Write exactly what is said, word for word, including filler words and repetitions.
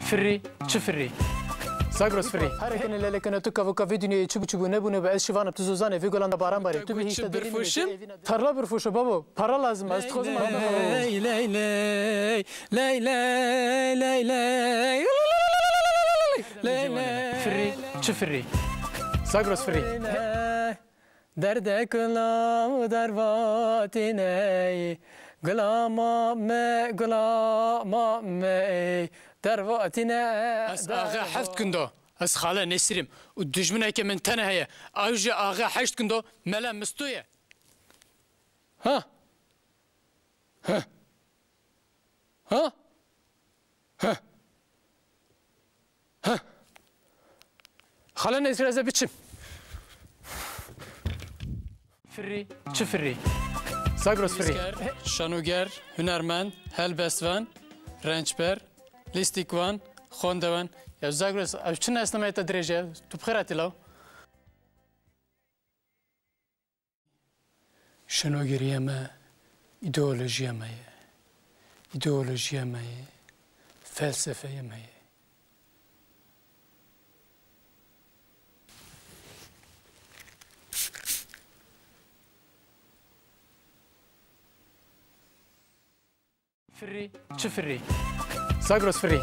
Firî, çi firî? Zagros firî. Herekene lelekene tu kavo kavê dinyayê çi bû çi bû nebûne be ez şivanim tu zozanê vê golan de baran barê. Tu bî hîşte derî. Tarla birfoşe babo, para lazim e, ez dixwazim araba xwe. Ley, ley, ley, ley, ley, ley, ley. Firî, çi firî? Zagros firî. Derdê gula dervatîne, gula ma me, gula ma me, dervatîne. Ez axe heft gundo, ez Xale Nesîr im û dijmineke min tene heye, ew jî axe heşt gundo, Mele Misto ye. Ha? Ha? Ha? Ha? Ha? Xale Nesîr, ez ê biçim. Firî, çi firî? Zagros firî. Nivîskar, şanoger, hunermend, helbestvan, rençber, lîstikvan, xwendevan. Ya Zagros, ev çi nesnameyê te dirêj e? Tu bi xêr hatî law. Şinogeriya me, îdeolojiya me ye. Îdeolojiya me ye, felsefeya me ye. Firî, çi firî? Zagros firî.